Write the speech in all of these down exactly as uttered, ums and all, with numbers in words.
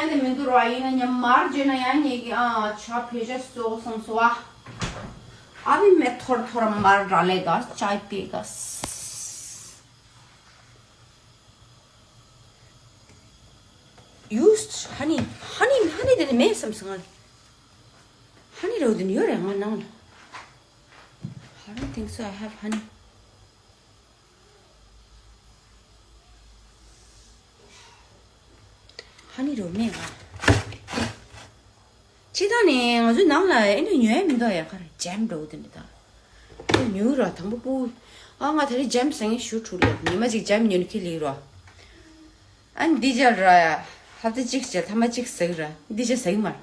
ཡང་དེ་མི་འདུག་ར། ཡིན་ན་ཉམ་མར་བརྗོད་ན་ཡང་ཉེ་གི་ཨ་ཆ་བེད་སྤྱོད་སོགས་སོང་སོ་ཨ། ཨ་བི་མེ་ཐོར་ཐོར་མར་ར་ལེ་ག་ཅའི་པེ་ག་ཡུས་ཧ་ནི་ཧ་ནི་ཧ་ནི་དེ་ནི་མེད་བསམ་སོང་ང་། ཧ་ནི་རོ་དེ་ནི་ཡོད་རེད་ང་ནང་ལ། I don't think so. I have honey. ཧ་ནི་རོ་མེད་ང་། ཅི་ད་ནི་ང་ཚོའི་ནང་ལ་ཨེ་འདྲ་ཉོ་ཡ་མི་འདུག་ཡ། ག་རེ་ཇེམ་འགྲོ་དེ་འདྲ་ད། ཉོ་ར་དང་པོ་པུ། ཨ་ང་ད་རེས་ཇེམ་ཟ་ངེ་ཞུ་ཁྲུ་ལ་ཉི་མ་གཅིག་ཇེམ་ཉོ་ནི་ཁི་ལི་རོ། ཨ་ནི་འདི་ཇ་ར་ཡ། ཧབ་ཏ་གཅིག་ཇ་ཐ་མ་གཅིག་ཟ་གི་ར། འདི་ཇ་ཟ་གི་མ་ར།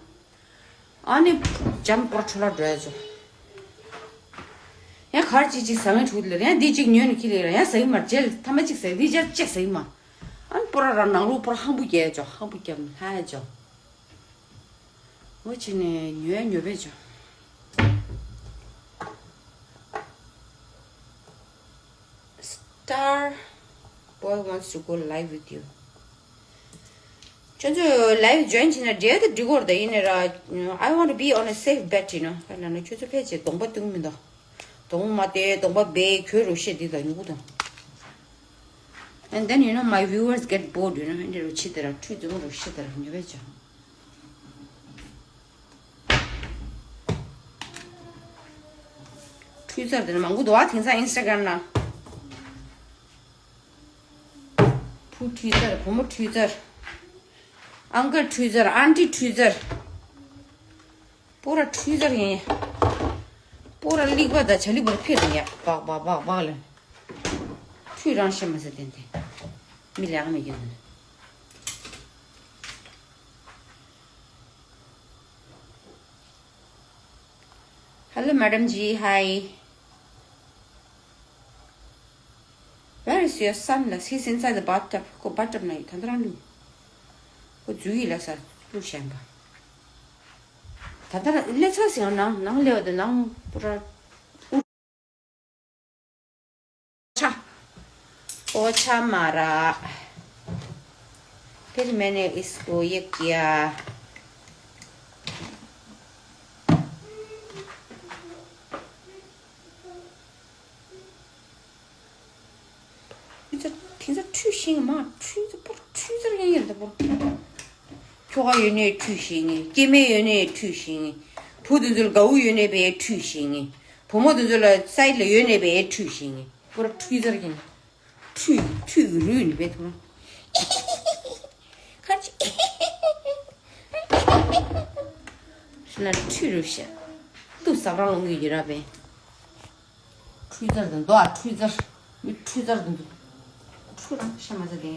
ཨ་ནི་ཇམ་པོར་ཆོ་ལ་འགྲོ་ཡ་ཅོ། ཡང་གར་ཅིག་ཅིག་ཟ་ངེ་ཁྲུ་ལ་ཡང་འདི་གཅིག་ཉོ་ནི་ཁི་ལི་ར་ཡང་ཟ་གི་མ་ར། ཇེལ་ཐ་མ་གཅིག་ཟ་གི་འདི་ཇ་གཅིག་ཟ་གི་མ་ར། ཨ་ནི་པོ་ར་ར་ནང་ལོགས་པོ་ར་ཧང་པོ་རྒྱལ་ཅོ། ཧང་པོ་རྒྱལ་ལྷ་ཡ་ཅོ། འོ་ཅི་ནས་ཉོས་ཉོས་པས་ཅོ། Star boy wants to go live with you. ཁྱོད་ཚོ་live join བྱས་ན་འབྲེལ་ཏེ་འགྲིག་གོ་ར། ད་ཡིན་ནས་ར། I want to be on a safe bet, you know. ག་ལ་ན་ཁྱོད་ཚོ་ཕལ་ཆེར་གདོང་པ་བཏུང་མི་འདུག་གདོང་མ་དེ་གདོང་པ་སྦས་གྱོད་རོགས་བཤད་འདི་དང་ཉུ་གུ་དང་། And then, you know, my viewers get bored, you know. འདི་རུ་ཆི་དེ་ར་ཁྲུས་འཛུམ་རུ་ཤི་དེ་ར་ཉོ་བས་ཅང་། ཁྲུས་ཚར་དེ་ནི་མང་པོ་འདུག་ཨ། དེང་སང་Instagram་ན་བུ་ཁྲུས་ཚར། བུ་མོ་ཁྲུས་ཚར། ཨང་ཀལ་ཁྲུས་ཚར། ཨན་ཊི་ཁྲུས་ཚར། པོ་ར་ཁྲུས་ཚར་ཡིན། པོ་ར་ལིག་པ་དང་བྱ་ལིག་པར་ཕེབས་ཡ། སྦག་སྦག་སྦག་སྦག་ལ། ཁྲུས་རང་ཤེས་མ་ཟེར་ཏན་ཏན། མི་ལས་ཀ་མི་རྒྱུ་ནི། Hello, Madam G. Hi. Where is your son? ལ། He's inside the bathtub. ཁོ་bathtub་ན་ཡོད། ད་ལྟ་རང་ལུས། ཁོ་འཛུལ་ཡིན་ལ་ས། ལུས་ཞན་པ། ད་ལྟ་རང་སླེབས་ཚར་ཟིན་ནང་ནང་སླེབས་པ་དང་ནང་པུ་ར། ཆ། ཨོ་ཆ་མ་ར། फिर मैंने इसको ये किया. དེང་སང་ཁྲུས་ཤེས་ངེས་མ། ཁྲུས་ཚོ་པོ་ཁྲུས་ཚར་ཡིན་ཡིན་ད་པོ། ཁྱོ་ག་ཡོད་ནས་ཁྲུས་ཤེས་ངེས། སྐྱེ་དམན་ཡོད་ནས་ཁྲུས་ཤེས་ངེས། བུ་དེ་ཚོ་ལ་དགའ་བོ་ཡོད་ནས་བས་ཁྲུས་ཤེས་ངེས། བུ་མོ་དེ་ཚོ་ལ་སའི་ལ་ཡོད་ནས་བས་ཁྲུས་ཤེས་ངེས། པོ་ར་ཁྲུས་ཚར་ཡིན། ཁྲུས་ཁྲུས་རུས་ནི་བས་ཐོང་། ཁ་ཅིག་ཤི་ན་ཁྲུས་རུས་ཤ། ཏུ་ཟབ་རང་ལོང་གི་ཡོད་ར་བས། ཁྲུས་ཚར་དང་དོ་ཨ། ཁྲུས་ཚར། མི་ཁྲུས་ཚར་དང་དོ། ཁྲུས་རང་ཤ་མ་ཟ་དེ།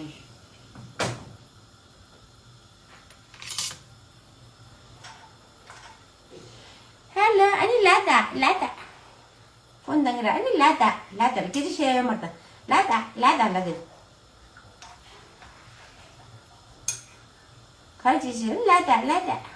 Hello, ཨ་ནི་ལ་ད་ལ་ད། ཕོན་དང་གི་ར་ཨ་ནི་ལ་ད་ལ་ད། སྐད་ཆ་བཤད་ཡོད་མ་རེད་ད། ལ་ད་ལ་ད་ལ་ད། ག་རེ་བྱེད་བྱེད་ལ་ད་ལ་ད།